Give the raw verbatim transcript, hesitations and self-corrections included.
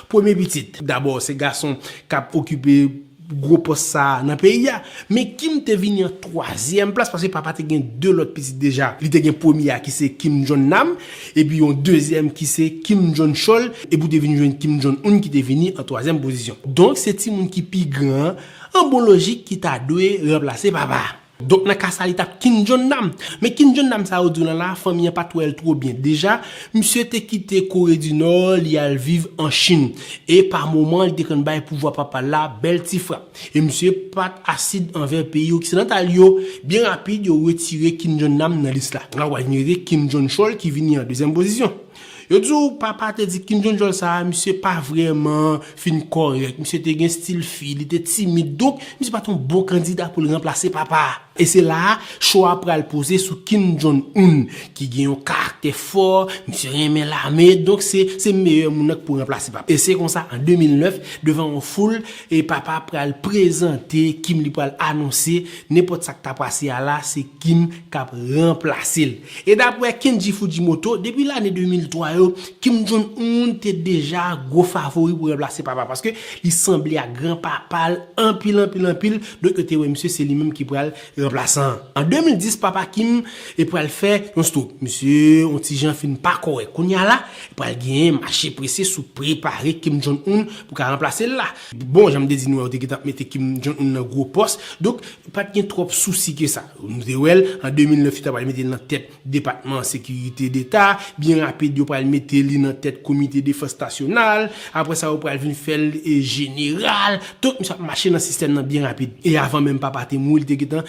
Premye pitit. Dabò, se gason k ap okipe gwo pòs sa a nan peyi a. Men Kim te vini an twazyèm plas paske papa te gen de lòt pitit deja. Li te gen premye a ki se Kim Jong Nam, epi yon dezyèm ki se Kim Jong Chol, epi w te vin jwenn Kim Jong Un ki te vini an twazyèm pozisyon. Donk, se timoun ki pi gran an, an bon lojik, ki ta dwe ranplase papa a. Donk, nan ka sa, li t ap Kim Jong Nam. Men Kim Jong Nam sa yo di w lan la, fanmi an pa t wè l twò byen. Deja, misye te kite Kore di Nò, li al viv an Chin. E pa moman, li te konn bay pouvwa papa l la bèl ti frap. E misye pa t asid anvè peyi oksidantal yo. Byen rapid, yo retire Kim Jong Nam nan lis la. La, w a vin rete Kim Jong Chol ki vini an dezyèm pozisyon. Yo di w papa te di Kim Jong Chol sa a, misye pa vrèman fin kòrèk. Misye te gen stil fi, li te timid. Donk, misye pa t yon bon kandida pou l ranplase papa a. E se la a, cho a pral poze sou Kim Jong Un, ki gen yon karaktè fò, misye renmen lame, donk se, se meyè moun nan k pou ranplase papa. E se konsa, an de mil nèf, devan yon foul, e papa pral prezante Kim, li pral anonse nenpòt sa k ta pase a la, se Kim k ap ranplase l. E daprè Kenji Fujimoto, depi lane de mil twa yo, Kim Jong Un te deja gwo favori pou ranplase papa, paske li sanble ak granpapa l anpil, anpil, anpil, donk yo te wè misye se li menm ki pral ranplase l. An de mil dis, papa Kim e pral fè yon stroke. Misye, yon ti jan fin pa kòrèk. Kounye a la, pral gen mache prese sou prepare Kim Jong Un pou ka ranplase l la. Bon, jan m te di nou, yo te gentan mete Kim Jong Un nan gwo pòs. Donk, pa t gen twòp sousi ke sa. Nou te wè l, an de mil nèf, yo ta pral mete l nan tèt Depatman Sekirite Deta. Byen rapid, yo pral mete li nan tèt Komite Defans Nasyonal. Apre sa, yo pral vin fè l, e, jeneral. Tout misye ap mache nan sistèm nan byen rapid. E avan menm papa te mouri, li te gentan